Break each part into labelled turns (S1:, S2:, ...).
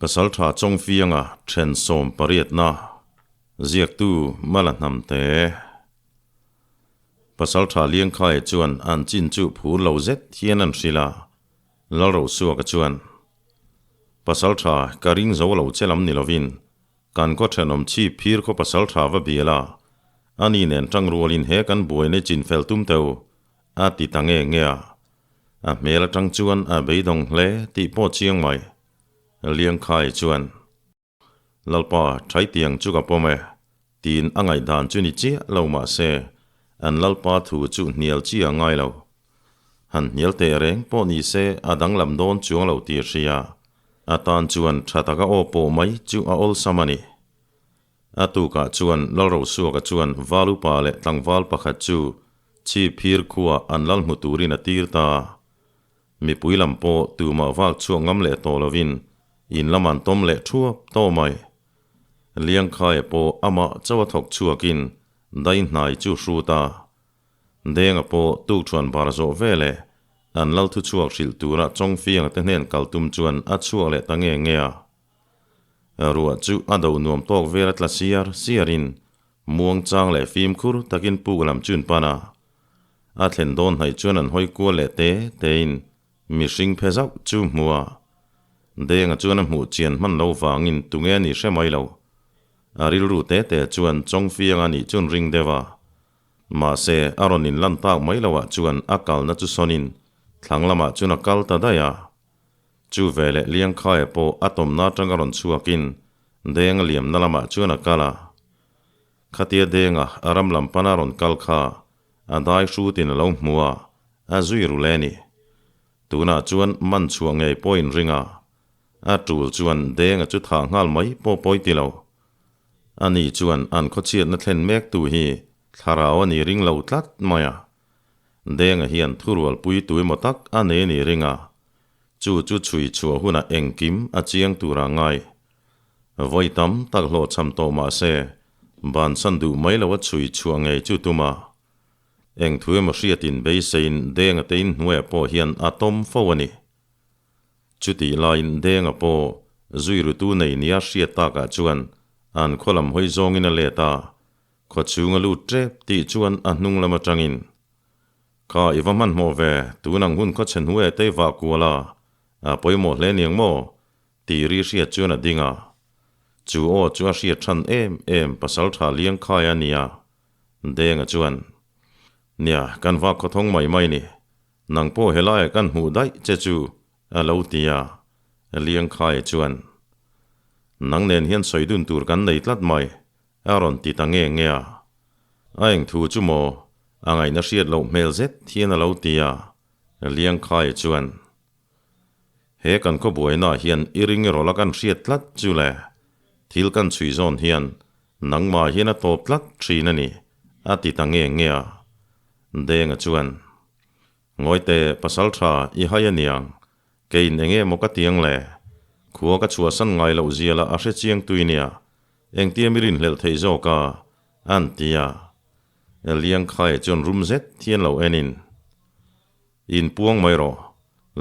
S1: Pasaltha Chawngfianga then sawmpariatna ziaktu Mala Hnamte. Pasaltha Liangkhaia chuan an chin chu phur lo zet hian an hrilh a, Lalrosuaka chuan, Pasaltha ka ring zo lo che lam ni lovin Kan khaw thenawm chhip phir khaw pasal tha va bial a, ani nen tang rualin he kan buaina chin fel tum teu, a ti ta nge nge a. A hmel atang chuan a beidawng hle tih pawh chiang mai. Liangkhai chuan, Lalpa, Thaitiang chu ka pawm e, tiin a ngaihdan chu ni chiah lo mah se, an Lalpa thu chu hnial chi a ngai lo. Han hnial teh reng pawh ni se a danglam dawn chuang lo tih hria. A tan chuan tha taka aw pawh mai chu a awlsam a ni. A tukah chuan Lalrosuaka chuan val upa leh tlangval pakhat chu chhip phir khuaa an lal hmu turin a tir ta. Mipui lam pawh tumah vak chhuak ngam leh tawh lovin in lam an tawm leh thuap tawh mai. Liangkhaia pawh amah chauh a thawk chhuakin dai hnai chu hrut a. Denga pawh tukṭhuan bar zawh veleh an lal thuchhuak hrilh tura Chawngfianga te hnen kal tum chuan a chhuak leh ta nge nge a. Ruah chu a do nuam tawk vel a tla siar siarin muangchang leh fimkhur takin puk lam chun pan a. A thlen dawn hnaih chuan an hawi kual leh te tein mihring phe zauh chu hmu a. Denga chuan a hmuh chian hman lo vangin tunge a ni hre mai lo. A rilru te te chuan Chawngfianga nih chun ring deuh a. Mahse, a rawn inlan tak mai loah chuan a kalna chu sawnin thlang lamah chuan a kal ta daih a. Chu veleh Liangkhaia pawh a tawmna atang a rawn chhuakin Denga liamna lamah chuan a kal a. Khatia Denga a ram lam pana rawn kal kha a dai hrutin a lo hmu a, a zui ru le ni. Tunah chuan man chhuah ngei pawh inring a, a tul chuan Denga chu thah nghal mai pawh pawi ti lo. Ani chuan an khawchhiatna thlen mek tu hi thlarau a ni ring lo tlat mai a. Denga hian thurualpui tu emaw tak a nei ni ring a, chu chu chhui chhuah hunah engkim a chiang tura ngai. Vawi tam tak hlawhchham tawh mah se, bansan duh mai lo a chhui chhuah ngei chu tum a. Eng thu emaw hriatin beiseiin Denga te inhnuaiah pawh hian a tawm fo a ni. Chutih laiin Denga pawh zui rutu nei nia hriat takah chuan an khaw lam hawi zawngin a let a, khaw chhung a lut tep tih chuan a hnung lam atangin, Kha i va hmanhmawh ve, tun ang hun khaw chhe hnuai tei vah kual a, a pawimawh hle niang maw? tih ri hriat chuan a ding a. Chu aw chu a hriat than em em pasaltha Liangkhaia a nia. Denga chuan, Nia, kan vak khawthawng mai mai ni. Nang pawh helaiah kan hmuh daih che chu a lo ti a, Liangkhaia chuan, Nang nen hian sawi dun tur kan nei tlat mai, a rawn ti ta nge nge a. A eng thu chu maw, a ngaihna hriat loh hmel zet hian a lo ti a, Liangkhaia chuan, He kan khaw buainaah hian i ring erawh la kan hriat tlat chu le, thil kan chhui zawn hian nangmah hian a tawp tlat thin a ni, a ti ta nge nge a. Denga chuan, Ngawite, pasal tha i hai a niang, keiin eng emaw ka tiang le? Khua ka chhuahsan ngai loh zia lah a hre chiang tui nia, engtia mi rinhlelh theih zawk a? an ti a. Liangkhaia chuan rum zet hian lo enin, Inpuang mai rawh,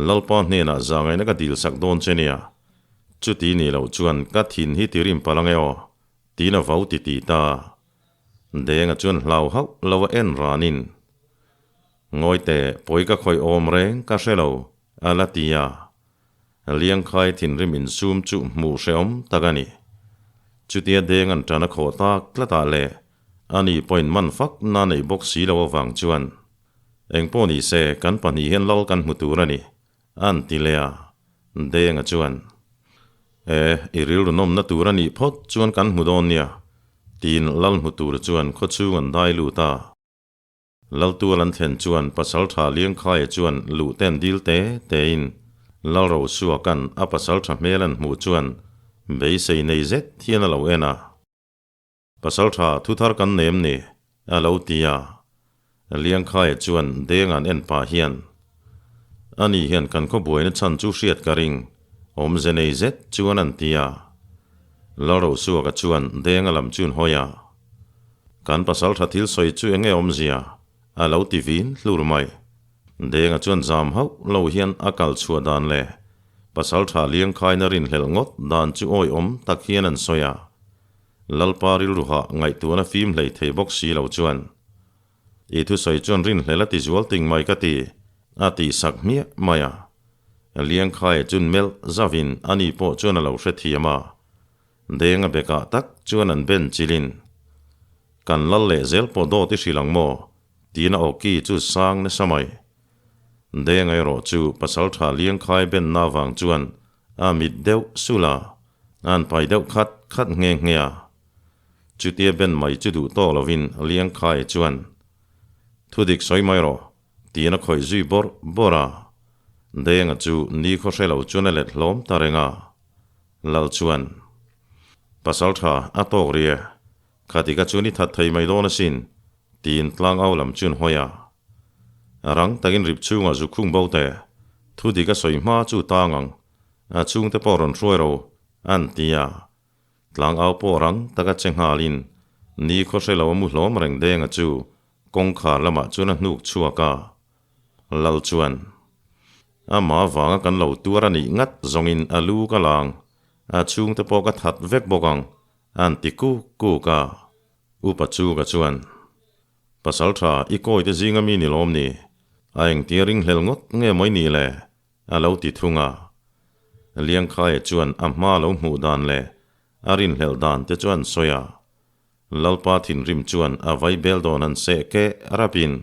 S1: Lalpa hnenah zahngaihna ka dilsak dawn che nia, chuti nih loh chuan ka thin hi ti rim palh ange aw, tiin a vau ti ti ta. Denga chuan hlau hauh lo a en ranin, Ngawite, pawi ka khawih awm reng ka hre lo, a la ti a. Liangkhai thinrim insum chu hmuh hrehawm tak a ni. Chutia Denga'n ṭan a khawh tak tlatah leh ani pawhin man fak na nei bawk si lo avang chuan, Engpawh ni se, kan pahnih hian lal kan hmu tur a ni, an ti leh a. Denga chuan, E, i rilru nawmna tur a nih phawt chuan kan hmu dawn nia, tiin lal hmu tur chuan khawchhung an dai lut a. Laltual an thlen chuan Pasaltha Liangkhaia chuan luh ten dil te tein Lalrosuaka'n a pasaltha hmel an hmuh chuan beisei nei zet hian a lo en a. Pasaltha thuthar kan nem ni, a lo ti a. Liangkhaia chuan Denga'n en pah hian, Ani hian kan khaw buaina chhan chu hriat ka ring, awmze nei zet chuan an ti a. Lalrosuaka chuan Denga lam chun hawi a. Kan pasaltha thil sawi chu enge awmzia? a lo ti vin hlur mai. Denga chuan zam hauh lo hian a kal chhuah dan leh Pasalṭha Liangkhaina rinhlelh ngawt dan chu awihawm tak hian an sawi a. Lalpa rilruha ngaihtuahna fim hlei thei bawk si lo chuan, I thusawi chuan rinhlelh a ti zual ting mai ka ti, a tih sak hmiah mai a. Liangkhaia chun melh zavin ani pawh chuan a lo hrethiam a. Denga bekah tak chuan an ben chilin, Kan lal leh zel pawh dawt i hrilh ang maw? Tiin a awki chu sang nasa mai. Denga erawh chu pasalṭha Liangkhai benna avang chuan a mit deuh sulh a, an pai deuh khat khat nghe nghe a. Chutia ben mai chu duh tawk lovin Liangkhai chuan, Thudik sawi mai rawh, tiin a khawih zui bawrh bawrh a. Denga chu nikhaw hre lo chuan a let hlawm ta reng a. Lal chuan, Pasalṭha a tawk ri e, khatika chuan i that thei mai dawn asin, tiin tlangau lam chuan hawi a. Rang takin rip chhungah zu khung bo teh, thu dik a sawi hma chu tang ang, a chhungte pawh rawn hruai ro, an ti a. Tlangau pawh rang taka che nghalin ni khaw hre lo a mu hlawm reng denga chu kawngkhar lamah chuan a hnuk chhuak a. Lal chuan, Amah avanga kan lo tuar a nih ngat zawngin a lu ka lang, a chhungte pawh ka that vek bawk ang, an ti kuk kuk a. Upa Chuka chuan, Pasaltha, i kawite zinga mi ni lawm ni? A engtia ringhlel ngawt nge mawi ni le? a lo ti thung a. Liangkhaia chuan a hma lo hmuh dan leh a rinhlelh dan te chu an sawi a. Lalpa thinrim chuan a vai bel dawn an seh keh rapin,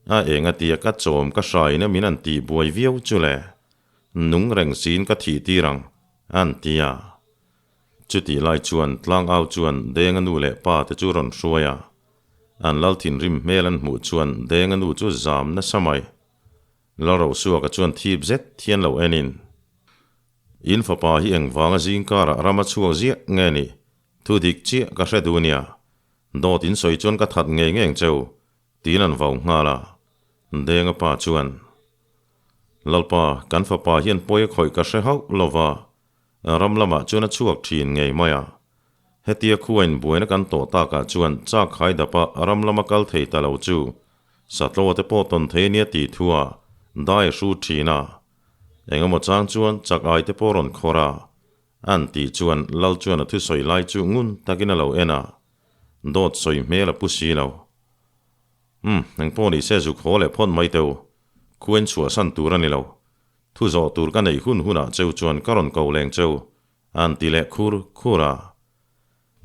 S1: A eng a tia ka chawm ka hrain a min an tih buai viau chu le, nung reng siin ka thih tir ang, an ti a. Chutih lai chuan tlangau chuan Denga nu leh pa te chu rawn hruai a, an lal thinrim hmel an hmuh chuan Denga nu chu zam nasa mai. Lalrosuaka chuan thip zet hian lo enin, In fapa hi engvanga zingkarah ram a chhuak ziah nge ni? Thu dik chiah ka hre duh nia. Dawt in sawi chuan ka that ngei ngeng cheu, tiin an vau nghal a. Denga pa chuan, Lalpa, kan fapa hian pawi a khawih ka hre hauh lova, Ram lamah chuan a chhuak thin ngei mai a. Hetia khuain buaina kan tawh takah chuan chak khai dapa ram lama kal thei ta lo chu satlaw te pawh tawn thei ania tih thua dai a hrut thin a. Engemaw chang chuan chak ai te pawh rawn khawr a. An tih chuan Lal chuan a thusawi lai chu ngun takin a lo en a. Dawt sawi hmel a pu si lo. Umm, engpawh ni se zuk haw leh phawt mai teu. Khuain chhuahsan tur a ni lo. Thu zawh tur ka neih hun hunah cheu chuan ka rawn ko leng cheu, an ti leh khur khur a.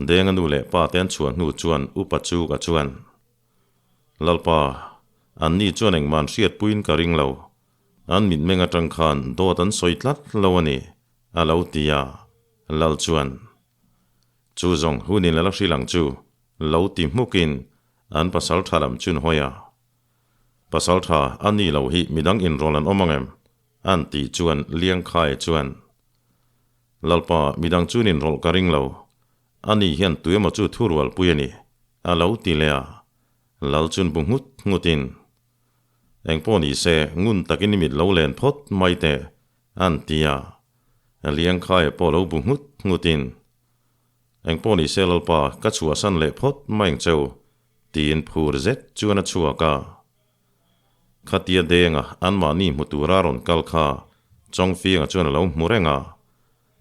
S1: Denga nu leh pa te an chhuah hnu chuan upa chu ka chuan, Lalpa, an ni chuan engmah an hriatpuiin ka ring lo. An mitmeng atang khan dawt an sawi tlat lo a ni, a lo ti a. Lal chuan, Chu zawng hunin a la hrilh ang chu, lo ti hmukin an pasal tha lam chun hawi a. Pasal tha a ni lo hi midang inrawl an awm ang em? An tih chuan Liangkhaia chuan, Lalpa, midang chuan inrawlh ka ring lo. Ani hian tuemaw chu thurualpui a ni, a lo ti leh a. Lal chuan bu nghut nghutin, Engpawh ni se, ngun takin i mit lo len phawt mai teh, an ti a. Liangkhaia pawh lo bu nghut nghutin, Engpawh ni se Lalpa, ka chhuahsan leh phawt mai ang cheu, Tiin phur zet chuan a chhuak a. Khatia denga anmahni hmu tura rawn kal kha Chawngfianga chuan a lo hmu reng a.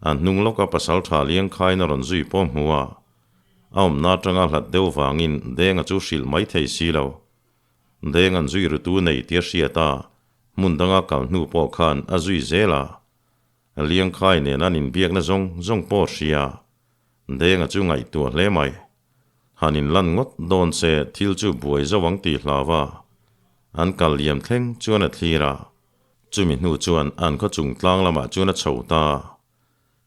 S1: A hnung lawka pasaltha Liangkhain a rawn zui pawh hmu a. A awmna atanga hlat deuh vangin denga chu hrilh mai thei si lo. Deng an zui rutu nei tia hriat a, hmun danga kal hnu pawh khan a zui zel a. Liangkhai nen an inbiakna zawng zawng pawh hria. Denga chu ngaihtuah hle mai. Han in lan ngawt dawn se thil chu buai zo ang tih hlau a, an kal liam thleng chuan a thlir a. Chumi hnu chuan an khaw chung tlang lamah chuan a chho ta.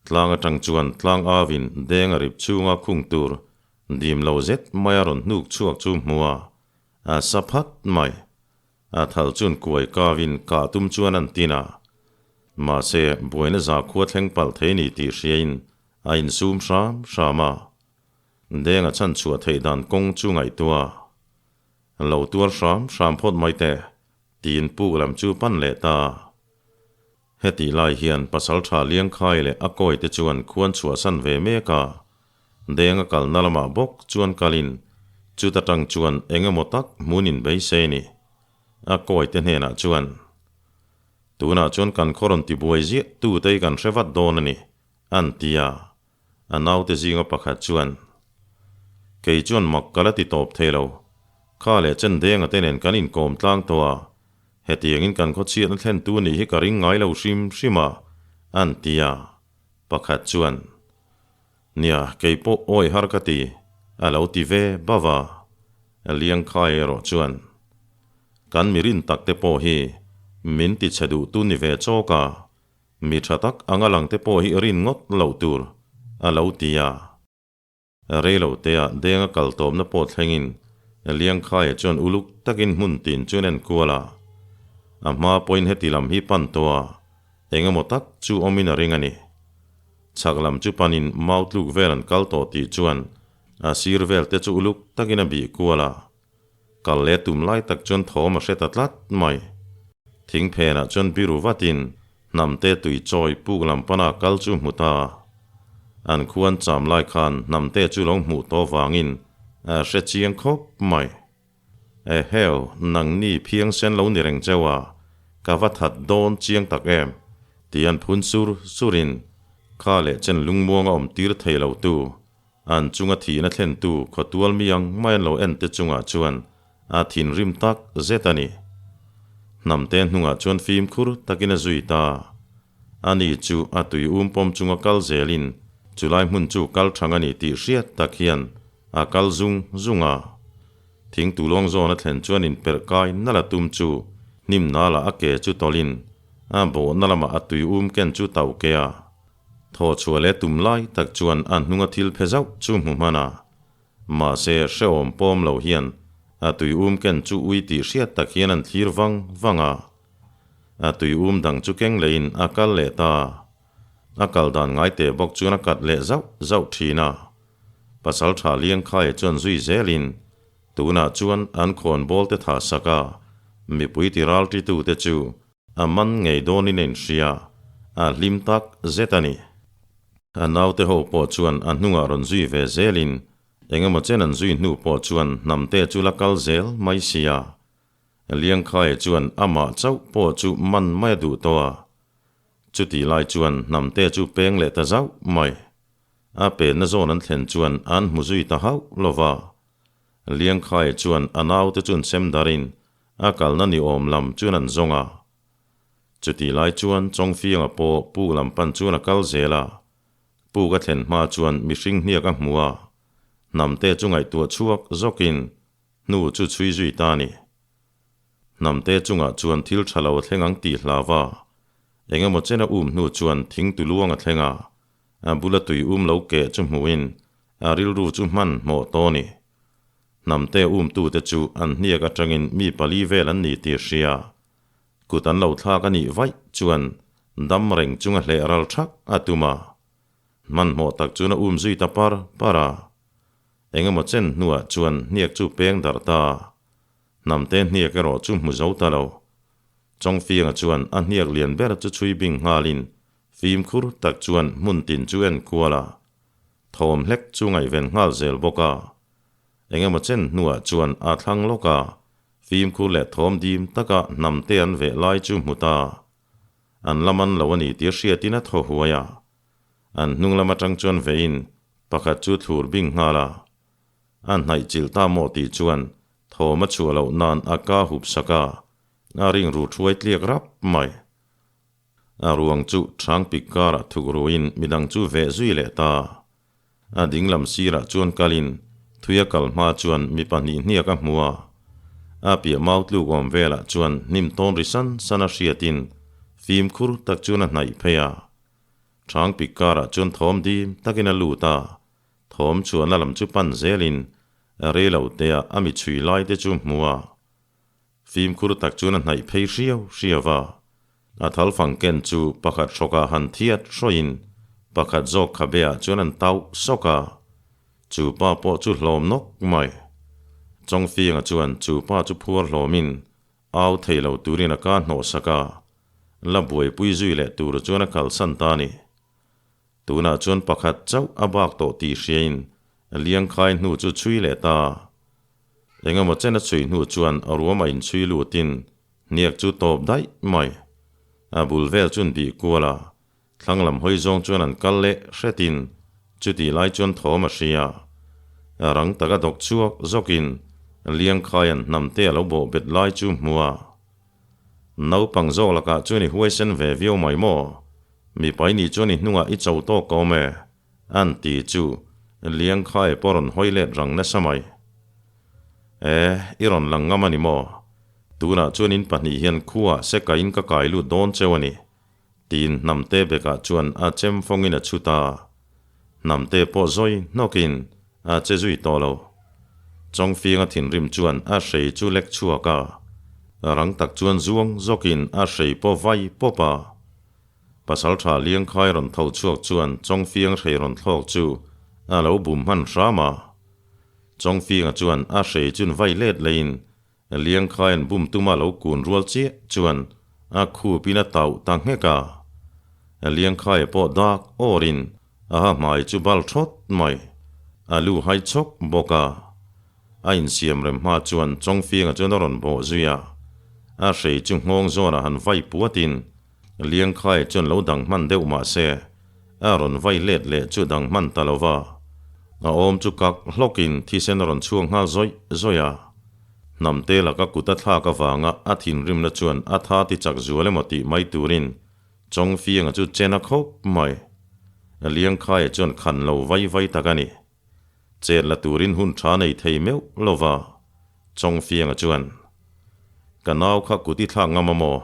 S1: Tlang atang chuan tlang avin deng a rip chhunga khung tur dim lo zet mai a rawn hnuk chhuak chu hmu a, a sa phat mai. A thal chuan kuai kavin kah tum chuan an tin a. Mahse, buaina zakhua thleng palh thei ni tih hriain a insum hram hram a. Denga chhan chhuah theih dan kawng chu ngaihtuah lo tuar hram hram phawt mai teh, tiin puk lam chu pan leh ta. Hetih lai hian pasaltha Liangkhai leh a kawi te chuan khuan chhuahsan ve mek a, Denga kalna lamah bawk chuan kalin chuta tang chuan eng emaw tak hmun in beisei ni. A kawi te hnenah chuan. Tunah chuan kan khaw rawn tibuai ziah tute hi kan hre vat dawn a ni, an ti a. A naute zinga pakhat chuan, Kei chuan mak ka la ti tawp thei lo. Kha leh chen denga te nen kan inkawm tlang tawh a, hetiangin kan khaw chhiatna thlentu nih hi ka ring ngai lo hrim hrim a, an ti a. Pakhat chuan, Nia, kei pawh awi har ka ti, a lo ti ve bauh a. Liangkhai erawh chuan, Kan mi rin tak te pawh hi min ti chhe duh tu ni ve chawk a, mi tha tak anga lang te pawh hi rin ngawt loh tur, a lo ti a. Reilotea denga kal tawpna pawh thlengin Liangkhaia chuan uluk takin hmun tin chu an enkual a. A hma pawhin heti lam hi pan tawh a, engemaw tak chu awmin a ring a ni. Chhak lam chu panin mau tluk vel an kal tawh tih chuan a sir vel te chu uluk takin a bih kual a. Kal leh tum lai tak chuan thawm a hre ta tlat mai. Thing phenah chuan biru vatin hnamte tui chawi puk lam pana kal chu hmu ta. An khuan cham lai khan hnamte chu lo hmuh tawh vangin a hre chiang khawp mai. Eheu, nangni phiang sen lo ni reng cheu a, ka va that dawn chiang tak em? ti an phun sur surin kha leh chen lungmuanga awm tir thei lo tu An chunga thihna thlentu khawtual mi ang mai an lo en te chungah chuan a thinrim tak zet a ni. Hnamte hnungah chuan fimkhur takin a zui ta. Ani chu a tui um pawm chunga kal zelin chulai hmun chu kal thang a ni tih hriat tak hian a kal zung zung a. Thingtu lawng zawn a thlen chuan inperh kai nala tum chu hnim nala a ke chu tawlhin a bawhna lamah a tui um ken chu tauh ke a. Thaw chhuah leh tum lai tak chuan a hnunga thil phe zauh chu hmu hman a. Mahse, hrehawm pawm lo hian a tui um ken chu ui tih hriat tak hian an thlir vang vang a. A tui um dang chu keng lehin a kal leh ta. A kal dan ngai teh bawk chuan a kat leh zauh zauh thin a. Pasaltha Liangkhaia chuan zui zelin tunah chuan an khawnbawl te thah sak a, mipui ti ralṭitute chu A man ngei dawnin a inhria, a hlim tak zet a ni. A naute ho pawh chuan a hnungah rawn zui ve zelin eng emaw chen an zui hnu pawh chuan hnamte chu la kal zel mai sia. Liangkhaia chuan amah chauh pawh chu man mai a duh tawh a. Chutih lai chuan hnamte chu peng leh ta zauh mai. A penna zawn an thlen chuan an hmu zui ta hauh lo va. Liangkhaia chuan a naute chu an sem darin A kalna ni awm lam chuan an zawng a. Chutih lai chuan Chawngfianga pawh puk lam pan chuan a kal zel a. Puk a thlen hma chuan mihring hniak a hmu a. Hnamte chu ngaihtuah chhuak zawkin hnu chu chhui zui ta a ni. Hnamte chungah chuan thil tha lo a thleng ang tih hlau a. Eng emaw chen a um hnu chuan thing tuluang a thleng a. A bula tui um lo keh chu hmuhin a rilru chu hman hmawh tawh a ni. Hnamte umtute chu an hniak atangin mi pali vel an ni tih hria. Kut an lo thlak a nih vaih chuan dam reng chunga hleh ral thak a tum a. Hmanhmawh tak chuan a um zui ta par par a. Engemaw chen hnuah chuan hniak chu peng darh ta. Hnamte hniak erawh chu hmu zo ta lo. Chawngfianga chuan a hniak lian ber chu chhui bing nghalin fimkhur tak chuan hmun tin chu en kual a. Thawm hlek chu ngaihven nghal zel bawk a. Engemaw chen hnuah chuan a thlang lawk a, fimkhur leh thawm dim taka hnamte an veh lai chu hmu ta. An la man lo a ni tih a hriatin a thaw huai a. An hnung lam atang chuan vehin pakhat chu thlur bing nghal a. A hnaih chilh ta maw tih chuan thawm a chhuah loh nan a ka hup sak a, a ring ru thuai tliak rap mai. A ruang chu chang pik karah thuk ruin midang chu veh zui leh ta. A dinglam sirah chuan kalin thui a kal hma chuan mi pahnih hniak a hmu a. A piah mau tluk awm velah chuan hnim tawn ri san san a hriatin fimkhur tak chuan a hnaih phei a. Chang pik karah chuan thawm dim takin a lut a, thawm chhuahna lam chu pan zelin rei lo teah a mi chhui lai te chu hmu a. Fimkhur tak chuan a hnaih phei hriau hriau a, a thal fang ken chu pakhat hrawkah han thiat hrawin pakhat zawk khabeah chuan an tauh sawk a, chu pa pawh chu hlawm nawk mai. Chawngfianga chuan chu pa chu phuar hlawmin au thei lo turin a ka hnawh sak a, la buaipui zui leh tur chuan a kalsan ta a ni. Tunah chuan pakhat chauh a bak tawh tih hriain Liangkhai hnu chu chhui leh ta. Engemaw chen a chhui hnu chuan a ruam a inchhui lutin hniak chu tawp daih mai. A bul vel chuan bih kual a, thlang lam hawi zawng chuan an kal leh hretin chutih lai chuan thawm a hria. A rang taka dawk chhuak zawkin Liangkhaia'n hnamte a lo bawh bet lai chu hmu a. Naupang zawk lakah chuan i huaisen ve viau mai maw? Mipai nih chuan i hnungah i cho tawk ka awm e, an ti chu Liangkhai pawh rawn hawi let rang nasa mai. E, i rawn lang ngam a ni maw? Tunah chuan in pahnih hian khuaah se kaiin ka kai lut dawn cheu a ni, tiin Hnamte bekah chuan a chem fawngin a chhut a. Hnamte pawh zawi hnawkin a che zui tawh lo. Chawngfianga thinrim chuan a hrei chu lek chhuak a, rang tak chuan zuang zawkin a hrei pawh vai pawp a. Pasaltha Liangkhai rawn tho chhuak chuan Chawngfiang hrei rawn thlawk chu a lo bum hman hram a. Chawngfianga chuan a hrei chun vai let leiin Liangkhai'n bum tuma lo kun rual chiah chuan a khupin a tauh ta nghek a. Liangkhaia pawh dak awrin a ha hmai chu bal thawt mai. A lu hai chhawk bawk a. A insiam rem hma chuan Chawngfianga chuan a rawn bawh zui a. A hrei chu nghawng zawnah han vai puatin Liangkhaia chuan lo dang hman deuh mah se a rawn vai let leh chu dang hman ta lo va. A awm chu kak hlawkin thisen a rawn chhuak nghal zawih zawih a. Hnamte laka kut a thlak avanga a thinrimna chuan a tha ti chak zual emaw tih mai turin Chawngfianga chu chen a khawp mai. Liangkhaia chuan khan lo vai vai tak a ni. Chet la turin hun tha nei thei meuh lo va, Chawngfianga chuan, Ka nau kha kut i thlak ngam a maw?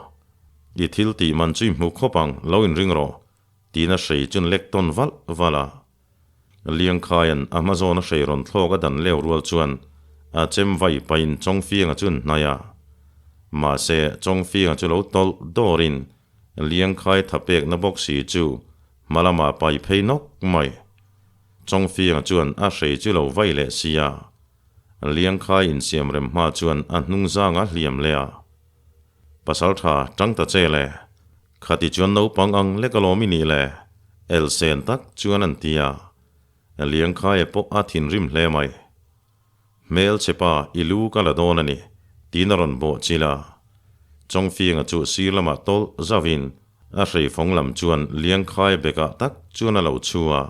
S1: I thil tih man chu i hmu khawp ang, lo inring rawh, tiin a hrei chun lek tawn valh valh a. Liangkhaia'n a hma zawn a hrei rawn thlawk a dan leu rual chuan a chem vai pahin Chawngfianga chu an hnai a. Mahse, Chawngfianga chu lo tawlh dawrin Liangkhai tha pekna bawk si chu hma lamah pai phei nawk mai. Chawngfianga chuan a hrei chu lo vai leh si a. Liangkhai insiam rem hma chuan a hnung zang a hliam leh a. Pasal tha tang ta che le. Khati chuan naupang ang lek alawm i nih le, elsen tak chuan an ti a. Liangkhaia pawh a thinrim hle mai. Hmel che pa, i lu ka la dawn a ni, tiin a rawn bawh chil a. Chawngfianga chu sir lamah tawlh zauhin a hreifawng lam chuan Liangkhaia bekah tak chuan a lo chhu a.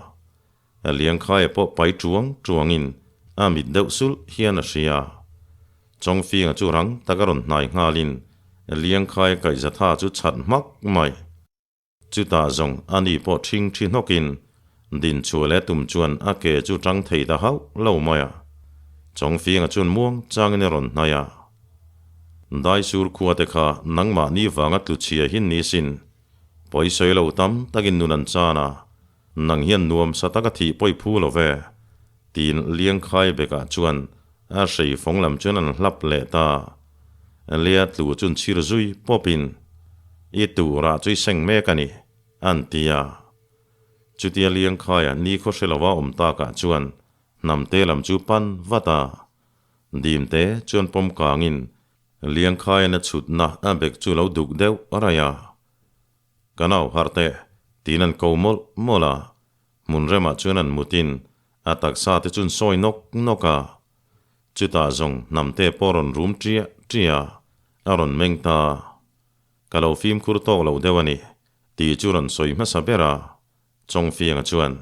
S1: Liangkhaia pawh pai tuang tuangin a mit deuh sulh hian a hria. Chawngfianga chu rang tak a rawn hnai nghalin Liangkhaia kaihzatha chu chhat hmak mai. Chutah zawng ani pawh ṭhing ṭhi hnawkin din chhuah leh tum chuan a ke chu ṭang thei ta hauh lo mai a. Chawngfianga chuan muang changin a rawn hnai a. Daisur khua te kha nangmahni vanga tlu chhia hin ni sin. Pawisawi lo tam takin nun an chan a. Nang hian nuam sa taka thih pawi phu lo ve, tiin Liangkhai bekah chuan a hrei fawng lam chuan an hlap leh ta. Lia tlu chun chhir zui pawpin, I turah chu i seng mek a ni, an ti a. Chutia Liangkhaia nikhaw hre lova awm takah chuan hnamte lam chu pan vat a. Dimte chuan pawm kangin Liangkhaian a chhutna a bek chu lo duk deuh raih a. Ka nau harh teh, tiin an ko mawlh mawlh a. Hmun remah chuan an mutin a taksa te chuan sawi nawk nawk a. Chutah zawng hnamte pawh rawn rum ṭiah ṭiah a, a rawn meng ta. Ka lo fimkhur tawk lo deuh a ni, tih chu rawn sawi hmasa ber a, Chawngfianga chuan,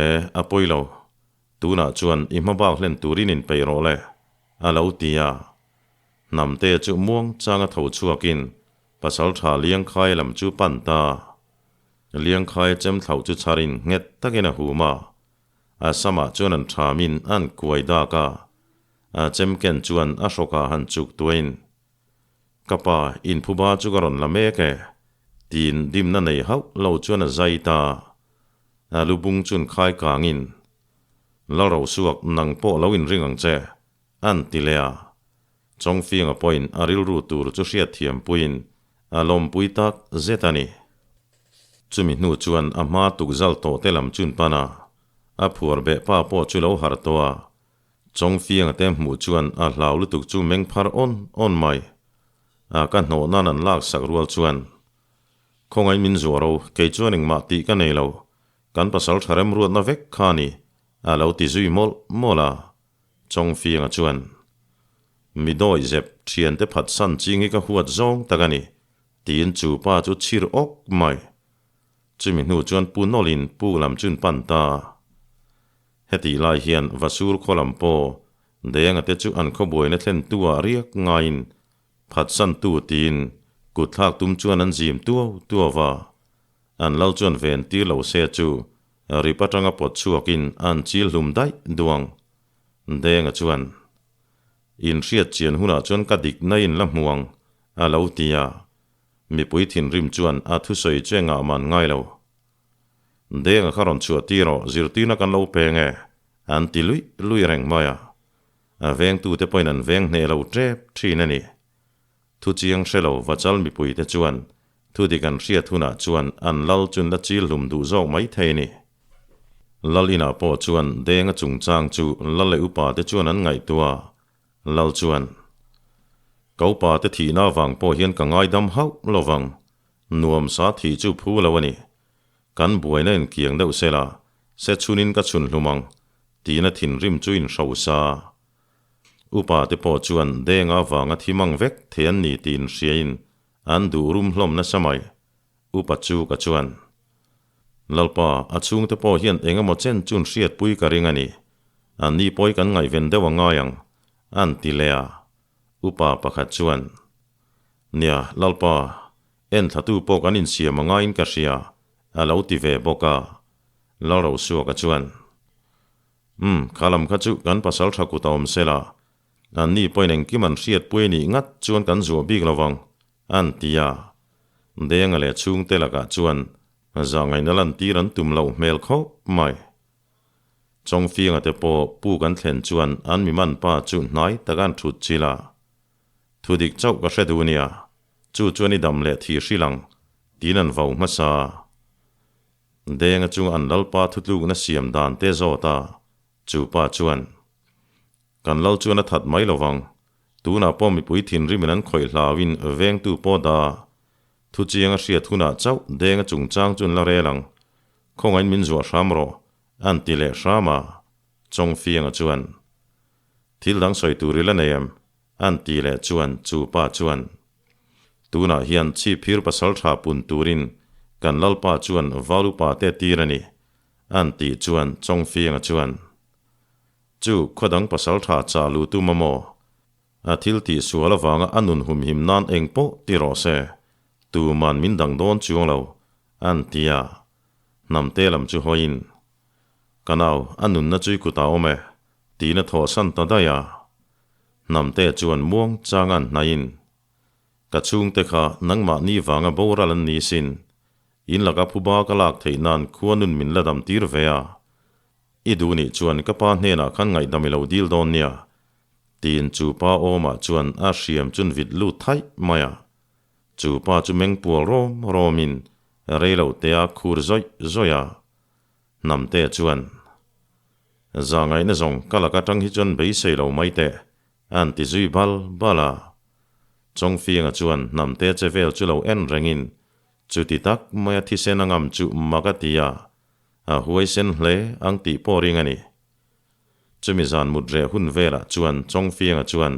S1: E, a pawi lo. Tunah chuan i hma bak hlen turin inpeih rawh le, a lo ti a. Hnamte chu muang changa tho chhuakin Pasalṭha Liangkhaia lam chu pan ta. Liangkhaia chem thlauh chu chharin nghet takin a hum a. A samah chuan an ṭhamin an kuai dak a. A chem ken chuan a hrawkah han chuk tuain, Ka pa, inphuba chu ka rawn la mek e, tiin dimna nei hauh lo chuan a zai ta. A lu bung chun khai kangin, Lalrosuak, nang pawh lo inring ang che, an ti leh a. Chawngfianga pawhin a rilru tur chu hriatthiam puiin a lawmpui tak zet a ni. Chumi hnu chuan a hma tukzal tawh te lam chun pan a, a phuar beh pa pawh chu lo harh tawh a. Chawngfianga te hmuh chuan a hlau lutuk chu meng phar awn awn mai. A ka hnawh nan an lak sak rual chuan, Khawngaih min zuah ro, kei chuan engmah tih ka nei lo, kan pasal tha remruatna vek kha a ni, a lo ti zui mawlh mawlh a. Chawngfianga chuan, Mi dawi zep thiante phatsan ching hi ka huat zawng tak a ni, Tiin chu pa chu chhir awk mai. Chumi hnu chuan pu nawlin puk lam chun pan ta. Hetih lai hian Vasur khaw lam pawh Denga te chu an khawbuaina thlen tu ah riak ngaiin phatsan tu tiin kut thlak tum chuan an zim tuau tuau va. An lal chuan ven tir lo se chu rip atanga pawt chhuakin an chil hlum daih duang. Denga chuan, In hriat chian hunah chuan ka dik na in la hmu ang, a lo ti a. Mipui thinrim chuan a thusawi chu engah man ngai lo. Denga kha rawn chhuah tir rawh, zirtirna kan lo peng e, an ti luih luih reng mai a. A vengtute pawhin an veng hneh lo tep thin a ni. Thu chiang hre lo Vachal mipuite chuan thu dik an hriat hunah chuan an lal chun la chil hlum duh zawk mai thei a ni. Lal inah pawh chuan Denga chungchang chu lal leh upate chuan an ngaihtuah a, Lal chuan, Ka upate thihna avang pawh hian ka ngaidam hauh lo vang, nuam sa thih chu phu lo a ni. Kan buaina inkiang deuh sela, se chhunin ka chhun hlum ang, tiin a thinrim chu inhrosa. Upa te pawh chuan Denga avanga thi mang vek thei an ni tih inhriain an duh rum hlawm nasa mai. Upa chu ka chuan, Lalpa, a chhungte pawh hian eng emaw chen chun hriatpui ka ring a ni. Anni pawi kan ngaihven deuh a ngai ang, an ti leh a. Upa pakhat chuan, Nia, Lalpa, enthlatu pawh kan insiam a ngaiin ka hria, a lo ti ve bawk a. Lalrosuaka chuan, Umm, kha lam kha chu kan pasal tha kut a awm se la, anni pawhin engkim an hriatpui anih ngat chuan kan zuah bik lo vang, an ti a. Denga leh chhungte lakah chuan zahngaihna lantir an tum loh hmel khawp mai. Chawngfianga te pawh puk an thlen chuan an mi man pa chu hnai taka an thut chil a. Thudik chauh ka hre duh nia, chu chuan i dam leh thi hrilh ang, tiin an vau hmasa a. Denga chunga an lalpa thutlukna siam dan te zawt a, chu pa chuan, Kan lal chuan a that mai lovang, tunah pawh mipui thinrimin an khawih hlauin vengtu pawh da a, thu chiang a hriat hunah chauh Denga chungchang chu an la rel ang, khawngain min zuah hram rawh, an ti leh hram a, Chawngfianga chuan, Thil dang sawi tur i la nei em? An ti leh chuan chu pa chuan, Tunah hian chhipphir pasal tha pun turin kan lalpa chuan valupa te tir a ni, an tih chuan Chawngfianga chuan, Chu khawdang pasal tha chah lu tum a maw? A thil tih sual avanga a nun humhim nan eng pawh ti rawh se, tuman min dang dawn chuang lo, an ti a. Hnamte lam chu hawiin, Ka nau, a nunna chu i kutah awm e, tiin a thawhsan ta daih a. Hnamte chuan muang chang an hnaihin, Ka chhungte kha nangmahni vanga boral an ni sin, in laka phuba ka lak theih nan khua nun min la dam tir ve a. I duh nih chuan ka pa hnenah khan ngaihdam i lo dil dawn nia, tiin chu pa awmah chuan a hriam chun vit lut thaih mai a. Chu pa chu mengpual rawm rawmin reilotea khur zawih zawih a. Hnamte chuan, Zahngaihna zawng ka lak atang hi chuan beisei lo mai teh, an ti zui bal bal a. Chawngfianga chuan Hnamte che vel chu lo en rengin, chuti tak maia thisen a ngam chu mak a ti a, a huaisen hle ang tih pawh ring a ni. Chumi zan mut reh hun velah chuan Chawngfianga chuan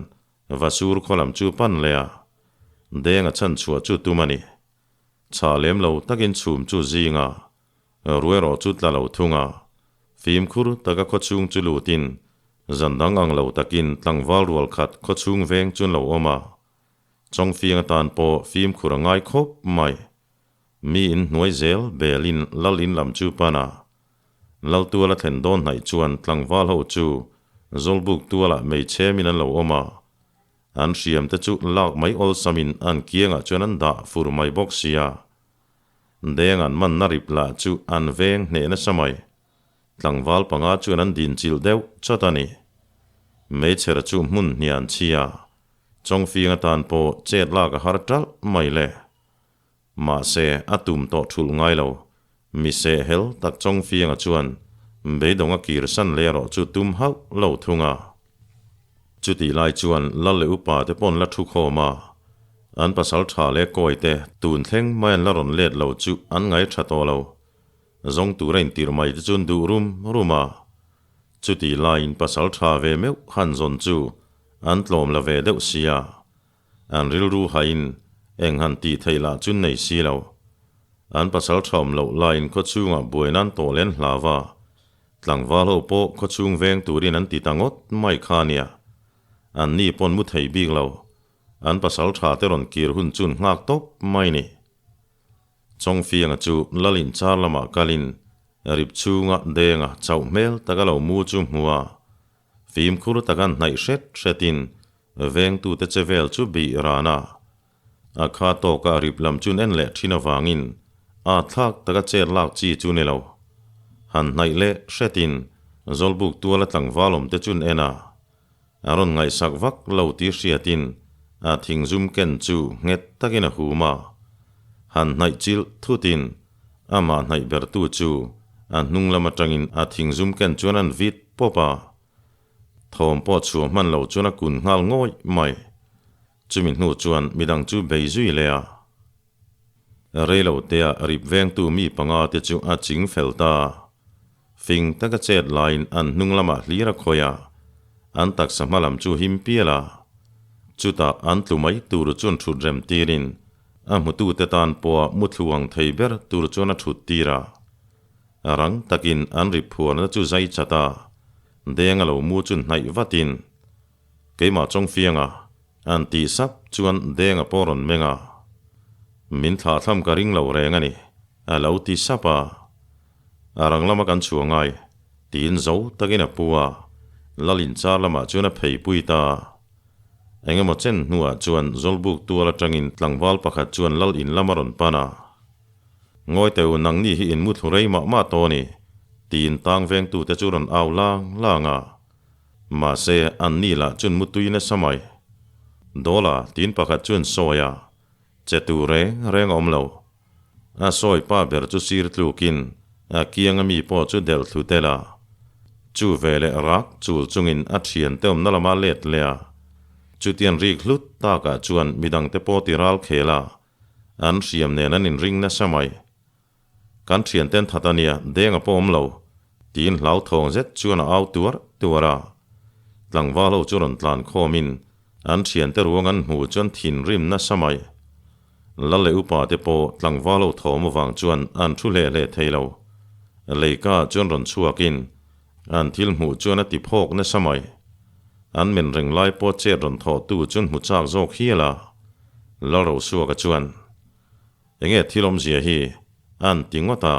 S1: Vasur khaw lam chu pan leh a, Denga chhanchhuah chu tum a ni. Chhah lem lo takin chhum chu zinga Ruaerawh chu tla lo thung a, fimkhur taka khawchhung chu lutin zan dang ang lo takin tlangval rual khat khawchhung veng chu an lo awm a. Chawngfiang atan pawh fimkhur a ngai khawp mai. Mi in hnuai zel belin lal in lam chu pan a. Lal tual a thlen dawn hnaih chuan tlangval ho chu Zawlbuk tualah meichhemin an lo awm a. An hriam te chu lak mai awlsamin an kiangah chuan an dah fur mai bawk sia. Deng an manna rip lah chu an veng hneh nasa mai. Tlangval panga chuan an din chilh deuh chawt a ni. Meichher chu hmun hnian chhia, chawngfing atan pawh chet lak a har ṭalh mai le. Mahse, a tum tawh thulh ngai lo. Mi seh hel tak chawngfinga chuan beidawng a kir san leh erawh chu tum hauh lo thung a. Chutih lai chuan lal leh upa te pawn la thu khawm a, an pasal tha leh kawi te tun thleng mai an la rawn let lo chu an ngai tha tawh lo. Zawng tur a intirh mai te chuan duh rum rum a. Chutih laiin pasal tha ve meuh han zawn chu an tlawm la ve deuh sia. An rilru hain Eng han tih theih lah chu nei si lo. An pasal tha awm loh laiin khawchhungah buai nan tawh len hlau a, tlangval ho pawh khawchhung veng turin an ti ta ngawt mai kha nia. An ni pawn mu thei bik lo. An pasal tha te rawn kir hun chun nghak tawp mai ni. Chawngfianga chu lal inchar lamah kalin rip chhunga denga chauh hmel taka lo mu chu hmu a, fimkhur taka hnaih hret hretin vengtute che vel chu bih ran a. A kha tawka rip lam chun en leh thin avangin a thlak taka chet lak chi chu ni lo. Han hnaih leh hretin Zawlbuk tuala tlangval awmte chun en a. A rawn ngaihsak vak lo tih hriatin a thingzum ken chu nghet takin a hum a. Han hnaih chilh thutin amah hnaih bertu chu a hnung lam atangin a thingzum ken chuan an vit pawp a. Thawm pawh chhuah hman lo chuan a kun nghal ngawih mai. Chumi hnu chuan midang chu bei zui leh a. Reilo tea rip vengtu mi panga te chu a ching fel ta. Fing taka chet laiin an hnung lamah hlir a khawih a, an taksa hma lam chu him pial a. Chutah an tlu mai tur chuan thut rem tirin a hmutute tan pawha muthlu ang thei ber tur chuan a thut tir a. Rang takin an rip phuarna chu zai chat a, deng a lo mu chu hnaih vatin Keimah Chawngfianga an tih sap chuan Denga pawh rawn meng a, Min thlah thlam ka ring lo reng a ni, a lo ti sap a. A rang lama kan chhuah ngai, tiin zo takin a pu a, Lal inchar lamah chuan a phei pui ta. Eng emaw chen hnuah chuan Zawlbuk tual atangin tlangval pakhat chuan Lal in lam a rawn pan a. Ngawi teh u, nangni hi in muthlu rei mah mah tawh a ni, tiin tang vengtute chu rawn au lang lang a. Mahse, an ni lah chun mutui nasa mai. Dawla tin pakhat chuan sawi a, che tur reng reng a awm lo. A sawi pa ber chu sir tlukin a kianga mi pawh chu delh thlu tel a. Chu veleh rak chul chungin a thiante awmna lama let leh a. Chutiang rik hlut takah chuan midangte pawh ti ral khel a, an hriam nen an inring nasa mai. Kan thianten that a nia, deng a pawh awm lo, tiin hlauthawng zet chuan a au tuar tuar a. Tlangval ho chu rawn tlan khawmin an thiante ruang an hmuh chuan thinrim nasa mai. Lal leh upa te pawh tlangval ho thawm avang chuan an thu hle hle thei lo. Leika chuan rawn chhuakin an thil hmuh chuan a ti phawk nasa mai. An men reng lai pawh chet rawn thawhtu chuan hmu chak zawk hial a. Lalrosuaka chuan. Enge thil awmzia hi? An ti ngawt a.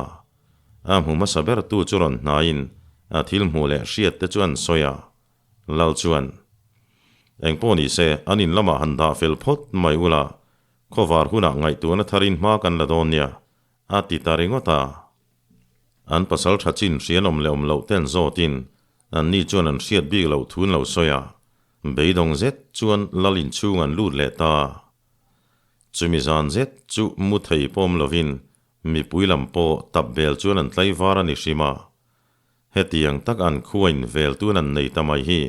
S1: A hmu hmasa ber tu chu rawn hnaiin a thil hmuh leh hriat te chu an sawi a. Lal chuan, Eng pawh ni se, an in lamah han dah fel phawt mai ula, khawvar hunah ngaihtuahna tharin hma kan la dawn nia, a ti ta ringawt a. An pasal tha chin hrian awm leh awm loh ten zawtin anni chuan an hriat bik loh thu an lo sawi a. Beidawng zet chuan Lal inchhung an lut leh ta. Chumi zan zet chu mu thei pawm lovin mipui lam pawh tap bel chuan an tlaivar a ni hrim a. Hetiang tak an khuain vel tun an nei ta mai hi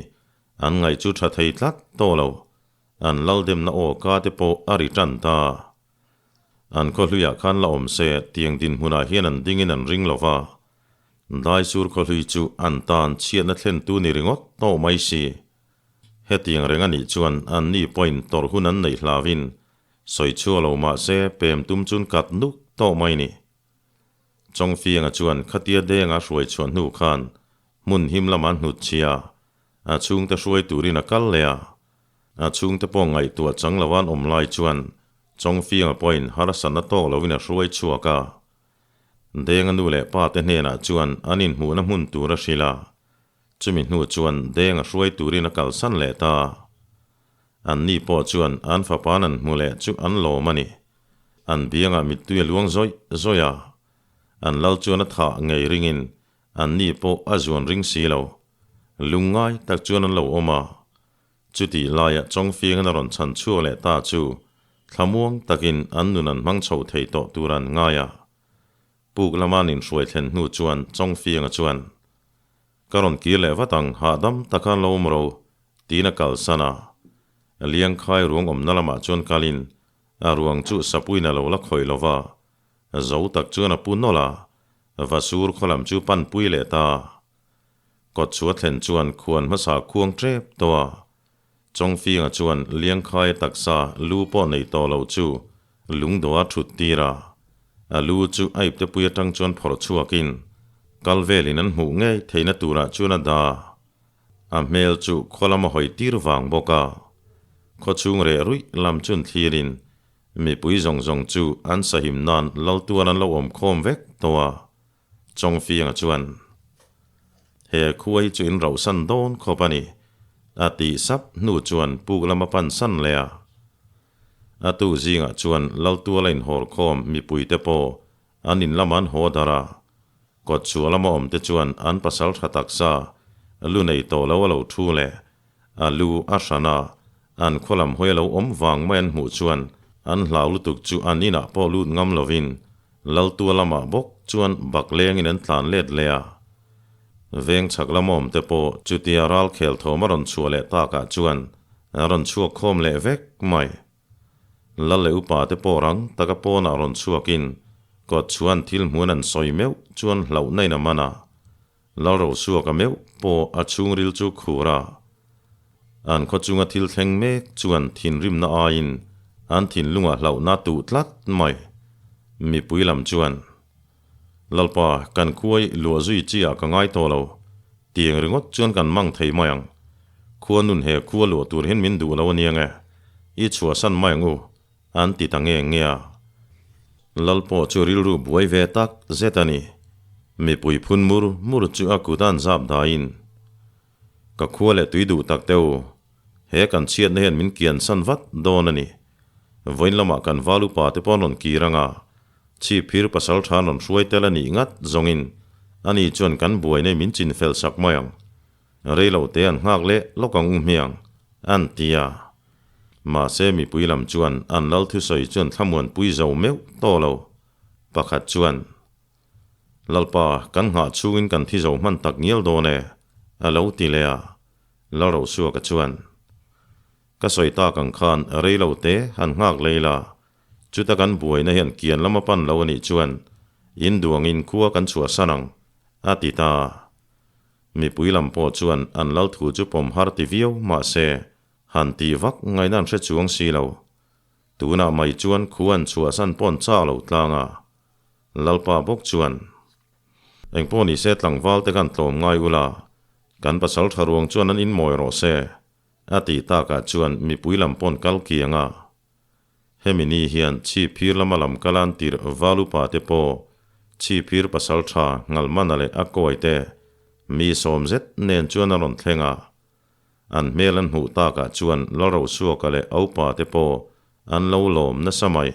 S1: an ngaih chu tha thei tlat tawh lo, an laldemna aw ka te pawh a ri tan ta. An khawhluiah khan la awm se tiang dinhmunah hian an dingin an ring lo va, Daisur khawhlui chu an tan chhiatna thlentu ni ringawt tawh mai si. Hetiang reng a nih chuan anni pawhin tawrh hun an neih hlauhin sawi chhuak lo mah se pem tum chun kat nuk tawh mai ni. Chawngfianga chuan khatia denga hruai chhuah hnu khan hmun him lama hnut chhia a chhungte hruai turin a kal leh a. A chhungte pawh ngaihtuah chang lo an awm lai chuan Chawngfianga pawhin harsatna tawk loin a hruai chhuak a. Denga nu leh pa te hnenah chuan an inhmuhna hmun tur a hrilh a. Chumi hnu chuan deng a hruai turin a kalsan leh ta. Anni pawh chuan an fapa'n an hmu leh chu an lawm a ni. An biangah mittui a luang zawih zawih a. An lal chuan a thah ngei ringin anni pawh a zuan ring si lo. Lungngai tak chuan an lo awm a. Chutih laiah Chawngfiangin a rawn chhan chhuak leh ta chu thlamuang takin an nun an hmang chho thei tawh tur an ngai a. Puk lama an inhruai thlen hnu chuan Chawngfianga chuan, Ka rawn kir leh vat ang, hahdam taka lo awm ro, tiin a kalsan a. Liangkhai ruang awmna lamah chuan kalin a ruang chu sapuiin a lo la khawih lo va, zo tak chuan a pu nawlh a, Vasur khaw lam chu panpui leh ta. Kawt chu a thlen chuan khuan hmasa khuang tep tawh a, Chawngfianga chuan Liangkhaia taksa lu pawh nei tawh lo chu. Lungdawh a thut tir a, a lu chu a iptepui atang chuan phawrh chhuakin kal velin an hmuh ngei theihna turah chuan a dah. A hmel chu khaw lam a hawi tir vang bawk a, khaw chhung reh ruih lam chun thlirin mipui zawng zawng chu an sahim nan laltuan an lo awm khawm vek tawh a, Chawngfianga chuan, He khua hi chu in rauhsan dawn khawp a ni, a tih sap hnu chuan puk lama pansan leh a. A tu zingah chuan Laltuala inhawr khawm mipuite pawh an in lamah an haw darh a, kawtchhuah lama awmte chuan an pasal tha taksa lu nei tawh lo a lo thu leh a lu a hran a, an khaw lam hawi a lo awm vang mai an hmuh chuan an hlau lutuk chu an inah pawh lut ngam lovin Laltua lamah bawk chuan bak lengin an tlan let leh a. Veng chhak lam awmte pawh chutia ral khel thawm a rawn chhuah leh takah chuan a rawn chhuak khawm leh vek mai. Lal leh upa te pawh rang taka pawnah rawn chhuakin kawt chuan thil hmuan an sawi meuh chuan hlauhna in a man a. Lalrosuaka meuh pawh a chhungril chu khur a. An khaw chunga thil thleng mek chuan thinrimna aiin an thinlungah hlauhna tuh tlat mai. Mipui lam chuan, Lalpa, kan khuai luah zui chi ah ka ngai tawh lo. Tiang ringawt chuan kan mang thei mai ang. Khua nun he khua luah tur hian min duh lo aniang e. I chhuahsan mai ang u, an ti ta nge nge a. Lal pawh chu rilru buai ve tak zet a ni. Mipui phun mur mur chu a kut a an zap daiin, Ka khua leh tui duh tak teu, he kan chhiatna hian min kian san vat dawn a ni. Vawiin lamah kan val upa te pawh an rawn kir ang a, chhip phir pasal tha an rawn hruai tel a nih ngat zawngin ani chuan kan buaina hi min chin fel sak mai ang. Rei lo te an nghak leh lawk ang u hmiang, an ti a. Mahse mipui lam chuan an lal thusawi chuan thlamuan pui zo meuh tawh lo. Pakhat chuan, Lalpa, kan nghah chhungin kan thi zo hman tak ngial dawn e, a lo ti leh a. Lalrosuaka chuan, Ka sawi tak ang khan rei lo te han nghak lei la, chuta kan buaina hian kian lama pan lo a nih chuan in duangin khua kan chhuahsan ang, a ti ta. Mipui lam pawh chuan an lal thu chu pawm har ti viau mah se, han tih vak ngaihna an hre chuang si lo. Tunah mai chuan khu an chhuahsan pawn chak lo tlang a. Lalpa bawk chuan, Engpawh ni se tlangval te khan tlawm ngai ula, kan pasal tha ruang chuan an inmawi rawh se, a tih takah chuan mipui lam pawn kal kiang a. Hemi ni hian Chhipphir lama lam kalan tirh val upa te pawh Chhipphir pasal tha Ngalmana leh a kawi te mi sawm zet nen chuan a rawn thleng a. An hmel an hmuh takah chuan Lalrosuaka leh a upa te pawh an lo lawm nasa mai.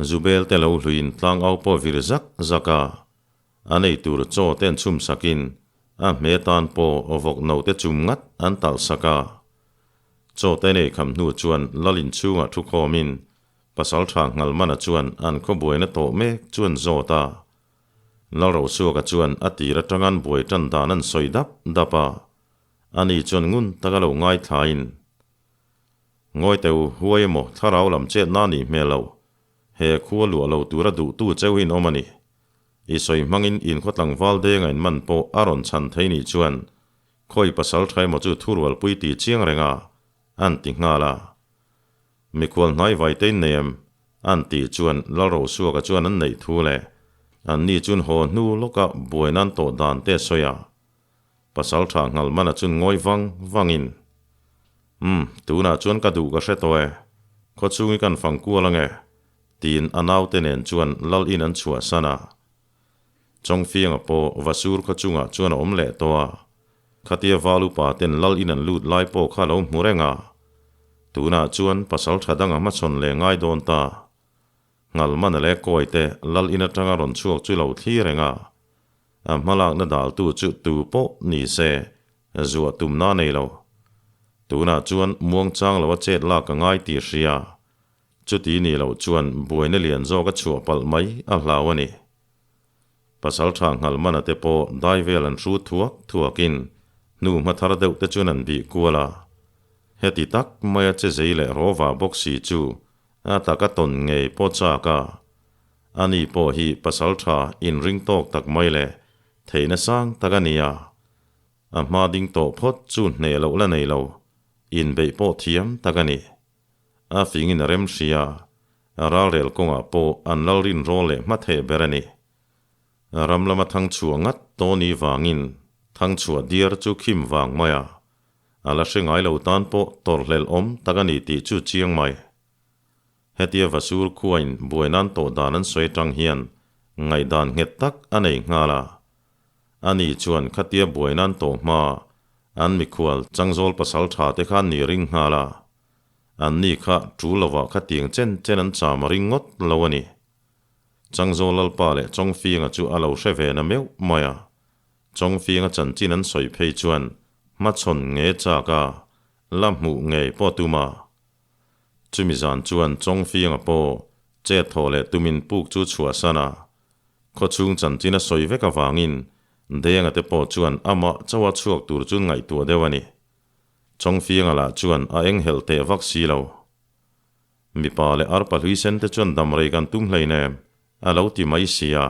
S1: Zubel te lo hluiin tlang au pawh vir zak zak a, a nei tur chaw te an chhum sakin a hme tan pawh vawk no te chum ngat an talh sak a. Chaw te nei kham hnu chuan Lal inchhungah thu khawmin Pasaltha Nghalmana chuan an khaw buaina tawh mek chuan zawt a. Lalrosuaka chuan a tir atang an buai tan dan an sawi dap dap a, ani chuan ngun taka lo ngaithlain, Ngawi teu, huai emaw thlarau lam chetna a nih hmel loh, he khua luah lo tura duhtu cheu hi in awm a ni. I sawi hmangin in khaw tlangval denga in man pawh a rawn chhan thei nih chuan Khawi pasal tha emaw chu thurualpui ti chiang reng a, an ti nghal a. Mikhual hnai vai te in nei em? An tih chuan Lalrosuaka chuan an neih thu leh an ni chun haw hnu lawka buai nan tawh dan te a sawi a. Pasal tha nghal mana chun ngawi vang vangin, Umm, tunah chuan ka duh ka hre tawh e, khaw chhungi kan fang kual ange, tiin a naute nen chuan Lal in an chhuahsan a. Chawngfianga pawh Vasur khaw chungah chuan a awm leh tawh a, khatia val upa ten lal in an lut lai pawh kha a lo hmu reng a. Tunah chuan pasal tha dang a hmachhawn leh ngai dawn ta. Nghalmana leh Kawite lal in atanga rawn chhuak chu lo thli reng a, a hmalakna daltu chu tu pawh ni se zuah tumna a nei lo. Tunah chuan muangchang lo a chet lak a ngai tih hria. Chuti ni loh chuan buaina lian zawk a chhuah palh mai a hlau a ni. Pasal tha Nghalmana te pawh dai vel an hrut thuak thuakin hnu hma thar deuh te chuan an bih kual a. Heti tak maia che zei leh rawva bawk si chu a taka tawn ngei pawh chak a. Ani pawh hi pasal tha inring tawk tak mai leh theihna sang tak a ni a. A hma ding tawh phawt chu hneh loh la nei lo, inbeih pawh thiam tak a ni. A fingin a rem hria. Ralrel kawngah pawh an lal rinrawl leh hmatheh ber a ni. Ram lama thangchhuah ngat tawni vangin thangchhuah diar chu khim vang mai a, a la hre ngai lo tan pawh tawrhhlelh awm tak a ni tih chu chiang mai. Hetia Vasur khuain buai nan tawh dan an sawi atang hian ngaihdan nghet tak a nei nghal a. Ani chuan khatia buai nan tawh hma an mikhual changzawl pasal tha te kha an ni ring nghal a. Anni kha tul lovah khatiang chen chen an cham a ring ngawt lo a ni. Changzawl Lalpa leh Chawngfinga chu a lo hre ve na meuh mai a. Chawngfinga chanchin an sawi phei chuan hmachhawn nge chak a, la hmuh ngei pawh tum a. Chumi zan chuan Chawngfinga pawh chet thaw leh tumin puk chu chhuahsan a. Khawchhung chanchin a sawi vek avangin Denga te pawh chuan amah chauha chhuak tur chu ngaihtuah deuh a ni. Chawngfinga lah chuan a enghelh teh vak si lo. Mipa leh arpa hlui sen te chuan dam rei kan tum hleinem, a lo ti mai si a.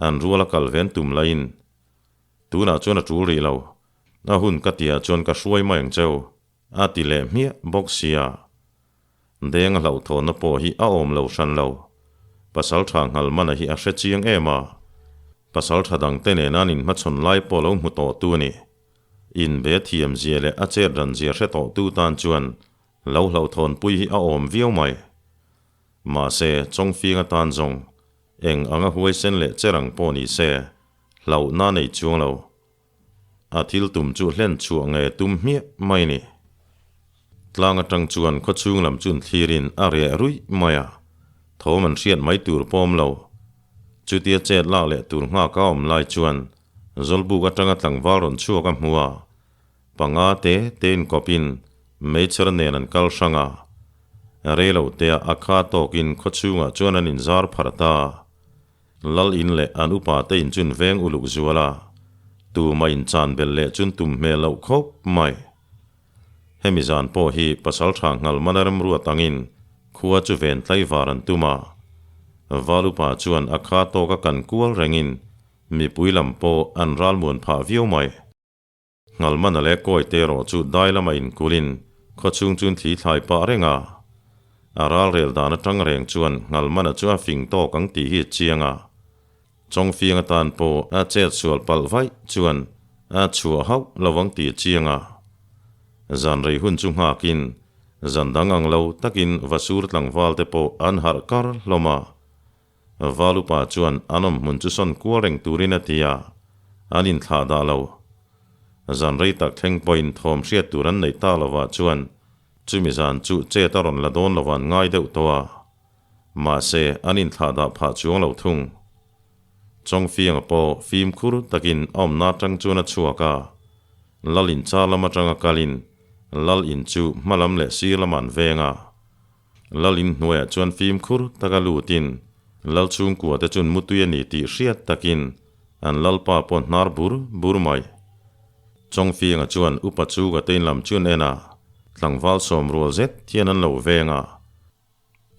S1: An rual a kal ven tum laiin, Tunah chuan a tul rih lo, a hun ka tihah chuan ka hruai mai ang cheu, a ti leh hmiah bawk si a. Deng a hlauhthawnna pawh hi a awm lo hran lo. Pasal tha nghal mana hi a hre chiang em a. Pasal tha dangte nena an inhmachhawn lai pawh lo hmu tawh tu a ni. Inbe thiam zia leh a chet ran zia hre tawh tu tan chuan Lo hlauhthawnpui hi a awm viau mai. Mahse, Chawngfing atan zawng eng anga huaisen leh che rang pawh ni se, hlauhna nei chuang lo. A thil tum chu hlen chhuah nge tum hmiah mai ni. Tlang atang chuan khawchhung lam chun thlirin a reh ruih mai a, thawm an hriat mai tur pawm lo. Chutia chet lak leh tur nghak a awm lai chuan Zawlbuk atanga tlangval rawn chhuak a hmu a, Panga te te inkawpin meichher nen an kal hrang a, rei lo tea a kha tawkin khawchhungah chuan an inzar pharh ta. Lal in leh an upa te in chun veng uluk zual a, tumah inchan belh leh chun tum hmel loh khawp mai. Hemi zan pawh hi pasaltha nghal mana remruat angin khua chu ven tlaivar an tum a, Val upa chuan a kha tawka kan kual rengin mipui lam pawh an ralmuan phah viau mai. Nghalmana leh Kawite erawh chu dai lama inkulin khawchhung chuan thli thlai pah reng a. A ralrel dan atang reng chuan Nghalmana chu a fing tawk ang tih hi a chiang a. Chawngfiang atan pawh a chet sual palh vaih chuan a chhuah hauh lo ang tih a chiang a. Zan rei hun chu nghakin zan dang ang lo takin Vasur tlangval te pawh an harh kar hlawm a. Valupa chuan an awm hmun chu sawn kual reng turin a ti a, an inthlah dah lo. Zan rei tak thleng pawhin thawm hriat tur an neih tak lovah chuan chumi zan chu chet a rawn la dawn lo an ngai deuh tawh a. Mahse, an inthlah dah phah chuang lo thung. Chawngfianga pawh fimkhur takin a awmna atang chuan a chhuak a, Lal in char lam atanga kalin Lal in chu hmalam leh sir lamah an veng a. Lal in hnuaiah chuan fimkhur taka lutin Lal chhungkua te chun mutui a ni tih hriat takin an Lalpa pawh hnar bur bur mai. Chawngfianga chuan upa chu ka te in lam chun en a, tlangval sawm rual zet hian an lo veng a.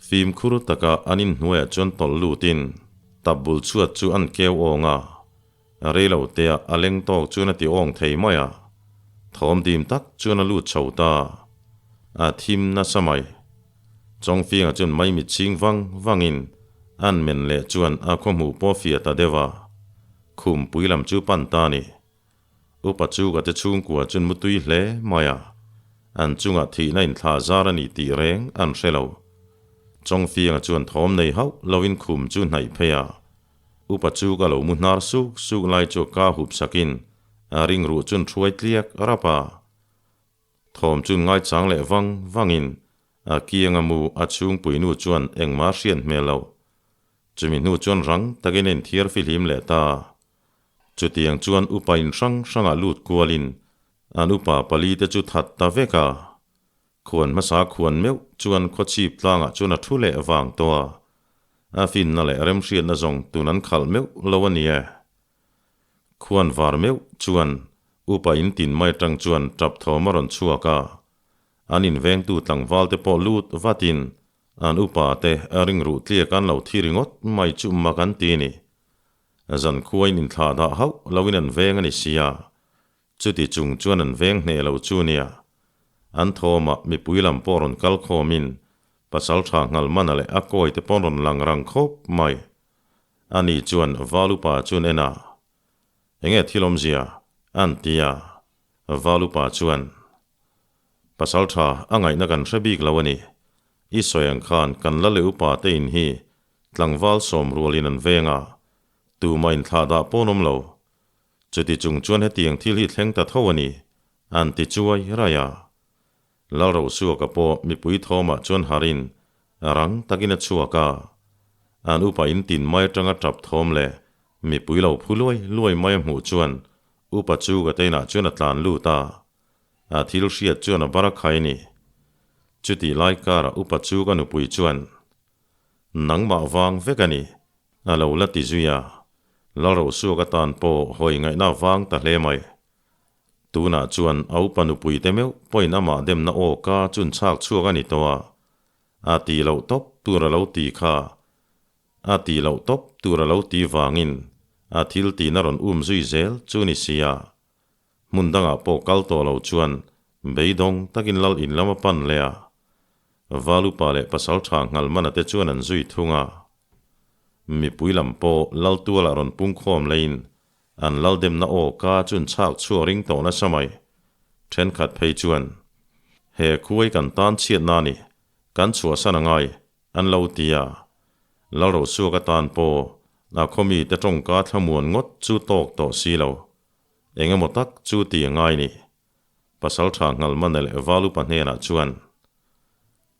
S1: Fimkhur taka an in hnuaiah chuan tawlh lutin tap bul chhuat chu an keu awng a, rei lo tea a leng tawk chuan a ti awng thei mai a, thawm dim tak chuan a lut chho ta. A thim nasa mai. Chawngfianga chuan maimit chhing vang vangin an men leh chuan a khaw hmuh pawh fiah ta deuh a, khum pui lam chu pan ta a ni. Upa chu ka te chhungkua chuan mutui hle mai a, an chungah thihna inthlah zar a ni tih reng an hre lo. Chawngfianga chuan thawm nei hauh loin khum chu hnaih phei a, Upa chu ka lo mu hnar suk suk lai chu ka hup sakin a ring ruh chun thuai tliak rap a. Thawm chun ngaichang leh vang vangin a kianga mu a chhungpui nu chuan engmah hriat hmel loh. Chumi hnu chuan rang takin a inthiar fihlim leh ta. Chutiang chuan upa in hrang hrangah lut kualin an upa pali te chu that ta vek a. Khuan hmasa khuan meuh chuan khawchhip tlangah chuan a thu leh vang tawh a, a finna leh remhriatna zawng tun an khalh meuh lo a ni e. Khuan var meuh chuan upa in tin mai atang chuan tap thawm a rawn chhuak a, an invengtu tlangval te pawh lut vatin an upa te a ringruh tliak an lo thi ringawt mai chu mak an ti ni. Zankhuain inthlah dah hauh loin an veng a ni sia, Chuti chung chuan an veng hneh lo chu nia. An thawmah mipui lam pawh rawn kal khawmin Pasalṭha Nghalmana leh a kawi te pawn rawn lang rang khawp mai. Ani chuan Valupa chuan en a, Enge thil awmzia? an ti a. Valupa chuan, Pasalṭha a ngaihna kan hre bik lo a ni. I sawi ang khan kan la leh upa te in hi tlangval sawm rualin an veng a, tumah inthlahdah pawn awm lo. Chuti chung chuan hetiang thil hi thleng ta tho a ni, an ti chuai raih a. Lalrosuaka pawh mipui thawmah chuan harin rang takin a chhuak a. An upa in tin mai atanga tap thawm leh mipui lo phu luai luai mai a hmuh chuan upa chu ka teinah chuan a tlan lut a. A thil hriat chuan a bar a khai ni. Chutih lai karah upa chu ka nupui chuan, Nangmah vang vek a ni, A lo la ti zui a, Lalrosuak atan pawh hawi ngaihna vang ta hle mai. Tunah chuan a upa nupui te meuh pawhin amah demna aw ka chun chhak chhuak a ni tawh a, a ti loh tawp tur a lo ti kha. A ti loh tawp tur a lo ti vangin a thil tihna rawn um zui zel chu ni si a. Hmun dangah pawh kal tawh lo chuan beidawng takin lal in lam a pan leh a. Valupa leh pasaltha Nghalmana te chuan an zui thung a. Mipui lam pawh lal tualah rawn pungkhawm leiin an lal demna aw ka chun chhak chhuak ring tawh nasa mai. Thenkhat phei chuan, He khuai kan tan chhiatna a ni, kan chhuahsan a ngai, an lo ti a. Lalrosuak atan pawh a khawmi te tawngka thlamuan ngawt chu tawk tawh si lo. Eng emaw tak chu ti a ngai ni. Pasaltha Nghalmana leh Valupa hnenah chuan,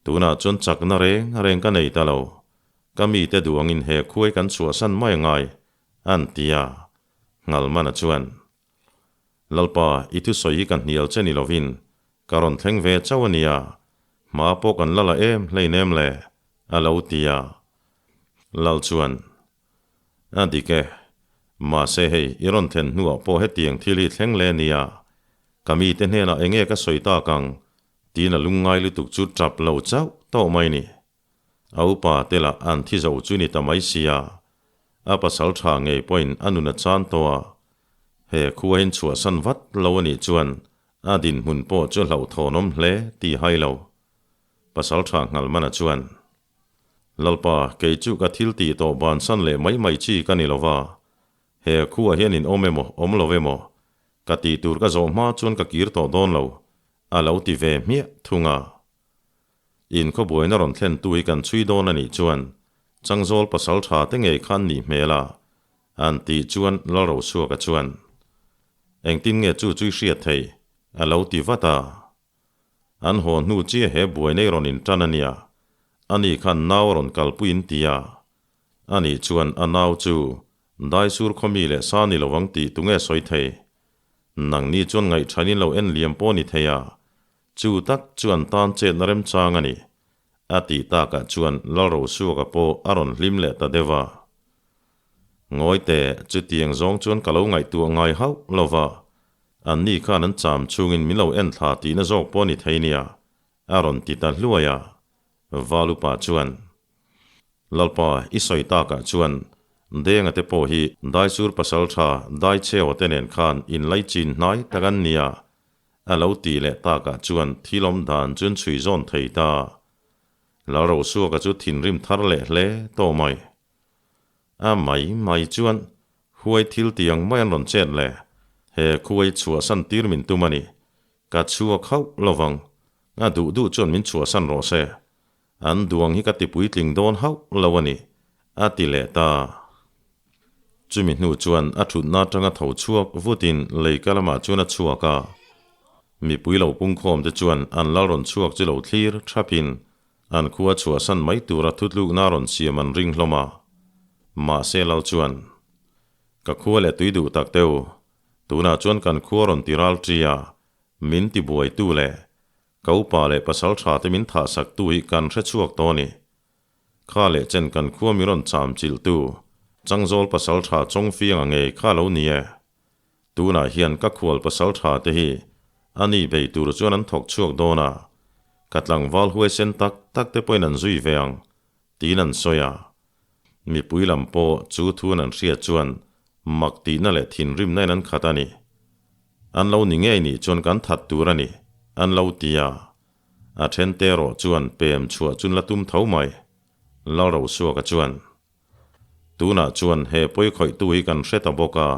S1: Tunah chuan chakna reng reng ka nei ta lo. Ka mite duh angin he khuai kan chhuahsan mai a ngai, an ti a. Nghalmana chuan, Lalpa, i thusawi hi ka hnial che ni lovin ka rawn thleng ve chauh a nia, hma pawh kan la la em hleinem le, a lo ti a. Lal chuan, A dik e. Mahse hei, i rawn thlen hnuah pawh hetiang thil hi thleng le nia. Ka mite hnenah enge ka sawi tak ang? Tiin a lungngai lutuk chu tap lo chauh tawh mai ni. A upa te lah an thi zo chu ni ta mai sia. A pasal tha ngei pawhin a nun a chan tawh a. He khua hin chhuahsan vat lo a nih chuan a dinhmun pawh chu hlauhthawnawm hle tih hai lo. Pasal tha Nghalmana chuan. Lalpa, kei chu ka thil tih tawh bansan leh mai mai chi ka ni lo va, he khuah hian in awm emaw, awm lo emaw, ka tih tur ka zawh hma chuan ka kir tawh dawn lo, a lo ti ve hmiah thung a. In khawbuaina rawn thlen tu hi kan chhui dawn a nih chuan Changzawl pasal tha te ngei khan nih hmel a, an tih chuan Lalrosuaka chuan, Engtin nge chu chu i hriat thei? a lo ti vat a. An haw hnu chiah he buai nei rawn in tan a nia. Ani khan nau a rawn kalpui in ti a. Ani chuan a nau chu Daisur khaw mi leh sa ni lo ang tih tunge sawi thei. Nangni chuan ngaihṭhan in lo en liam pawh ni thei a. Chu tak chu an tan chetna remchang a ni. A tih takah chuan Lalrosuaka pawh a rawn hlim leh ta deuh a. Ngawi teh, chutiang zawng chuan ka lo ngaihtuah ngai hauh lo va. Anni khan an cham chungin min lo en thla tihna zawk pawh a ni thei nia, a rawn ti ta hluai a. Valupa chuan, Lalpa, i sawi takah chuan Denga te pawh hi Daisur pasal tha Daicheo te nen khan inlaichin hnai tak an nia, a lo tih leh takah chuan thil awm dan chu an chhui zawn thei ta. Lalrosuaka chu thinrim thar leh hle tawh mai. A mai mai chuan huai thil tiang mai an rawn chet le, he khuai chhuahsan tir min tum a ni. Ka chhuak hauh lovang, a duh duh chuan min chhuahsan rawh se. An duang hi ka ti puitling dawn hauh lo a ni, a ti leh ta. Chumi hnu chuan a thutna atanga tho chhuak vutin leika lamah chuan a chhuak a. Mipui lo pungkhawm te chuan an lal rawn chhuak chu lo thlir thapin An khua chhuahsan mai tura thutlukna rawn siam an ring hlawm a. Mahse Lal chuan, Ka khua leh tui duh tak teu, tunah chuan kan khua rawn ti ral ṭi a, min ti buaitu leh ka upa leh pasal ṭha te min thah sak tu hi kan hre chhuak tawh a ni. Kha leh chen kan khua mi rawn cham chilh tu, Changzawl pasal ṭha Chawngfianga ngei kha lo ni e. Tunah hian ka khual pasal tha te hi a ni bei tur chuan an thawk chhuak dawn a, ka tlangval huaisen tak tak te pawhin an zui ve ang, tiin an sawi a. Mipui lam pawh chu thu an hriat chuan mak tihna leh thinrimna in an khat a ni. An lo ni ngei nih chuan kan that tur a ni, an lo ti a. A then te erawh chuan pem chhuah chun la tum tho mai. Lalrosuaka chuan, Tunah chuan he pawi khawihtu hi kan hre ta bawk a,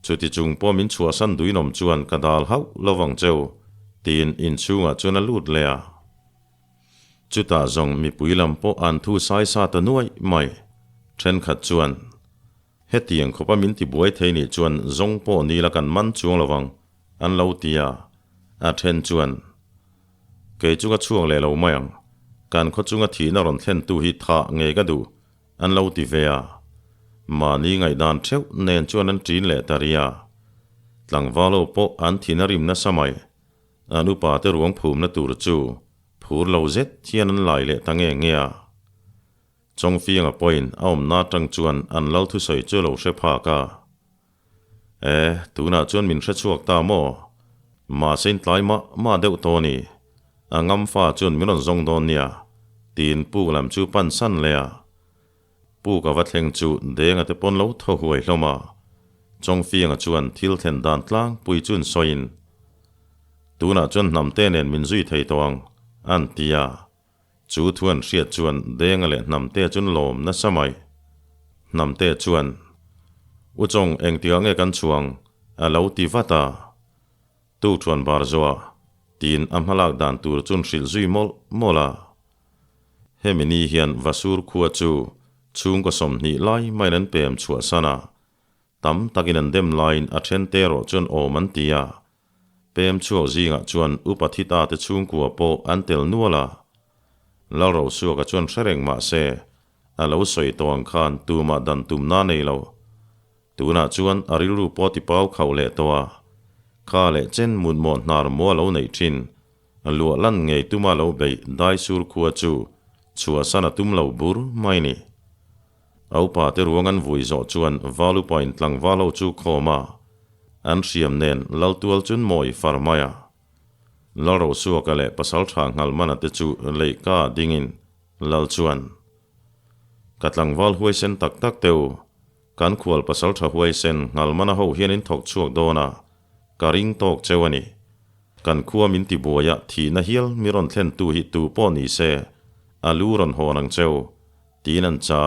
S1: chuti chung pawh min chhuahsan duinawm chuan ka dal hauh lovang cheu, tiin inchhungah chuan a lut leh a. Chutah zawng mipui lam pawh an thu sai sa ta nuaih mai. Thenkhat chuan, Hetiang khawpa min tibuai thei nih chuan zawng pawh ni la kan man chuang lo vang, an lo ti a. A then chuan, Kei chu ka chhuak leh lo mai ang, kan khaw chunga thihna rawn thlentu hi thah ngei ka duh, an lo ti ve a. Mahni ngaihdan theuh nen chuan an ṭin leh ta ria. Tlangval ho pawh an thin a rim nasa mai. An upa te ruang phumna tur chu phur lo zet hian an lai leh ta nge nge a. Chawngfianga pawhin a awmna atang chuan an lal thusawi chu a lo hre phak a. E, tunah chuan min hre chhuak ta maw? Mahse in tlai mah mah deuh tawh a ni. A ngam fa chuan min rawn zawng dawn nia, tiin puk lam chu pan san leh a. Puk a va thleng chu Denga te pawn lo thaw huai hlawm a. Chawngfianga chuan thil thlen dan tlangpui chu an sawiin, Tunah chuan hnamte nen min zui thei tawh ang, an ti a. Chu thu an hriat chuan Denga leh Hnamte chuan lawm nasa mai. Hnamte chuan, U Chawng, engtikah nge kan chhuang? a lo ti vat a. Tu thuan bar zuah, tiin a hmalak dan tur chuan hrilh zui mawlh mawlh a. Hemi ni hian Vasur khua chu chhungkaw 20 lai maiin an pem chhuahsan a, tam takin an dem laiin a thente erawh chuan awm an ti a. Pem chhuak zingah chuan Upa Thita te chhungkua pawh an tel nual a. Lalrosuaka chuan hre reng mah se, a lo sawi tawh ang khan tumah dan tumna a nei lo. Tunah chuan a rilru pawh a tipau khauh leh tawh a, kha leh chen mutmawh hnar maw a lo neih thin, luah lan ngei tuma lo beih Daisur khua chu chhuahsan a tum lo bur mai ni. A upa te ruang an vui zawh chuan Valupa in tlangval ho chu khawm a, an hriam nen Laltual chun mawi far mai a. Lalrosuaka leh Pasaltha Nghalmana te chu leihka dingin Lal chuan, Ka tlangval huaisen tak tak teu, kan khual Pasaltha huaisen Nghalmana ho hian in thawk chhuak dawn a, ka ring tawk cheu a ni. Kan khua min ti buaia thihna hial mi rawn thlentu hi tu pawh ni se, a lu rawn hawn ang cheu, tiin an cha.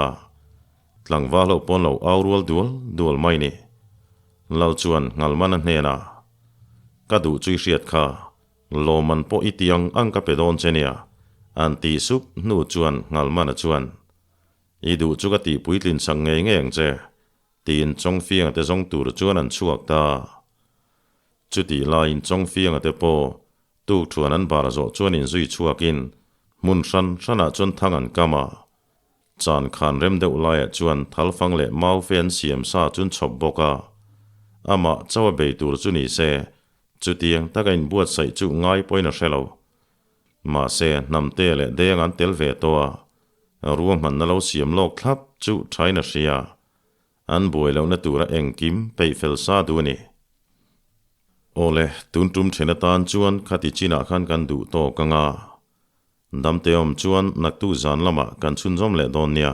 S1: Tlangval ho pawn lo au rual dual dual mai ni. Lal chuan Nghalmana hnenah, Ka duh chu i hriat kha, lawmman pawh i ti ang ang ka pe dawn che nia, an tih sup hnu chuan Nghalmana chuan, I duh chu ka tih puitlin chak ngei ngei ang che, tiin Chawngfianga te zawng tur chuan an chhuak ta. Chutih laiin Chawngfianga te pawh tukthuan an bar zawh chuan inzui chhuakin hmun hran hranah chuan thang an kam a. Chan khan rem deuh laiah chuan thalfang leh mau fe an siam sa chun chhawp bawk a. Amah chauh a bei tur chu ni se, chutiang taka inbuatsaih chu ngai pawhin a hre lo. Mahse, hnamte leh deng an tel ve tawh a, ruahmanna lo siam lawk thlap chu thain a hria. An buai lohna tura engkim peih fel sa duh a ni. Awle, tun tum then atan chuan khati chinah khan kan duh tawk ang a. Damte awm chuan naktuk zan lamah kan chhunzawm leh dawn nia.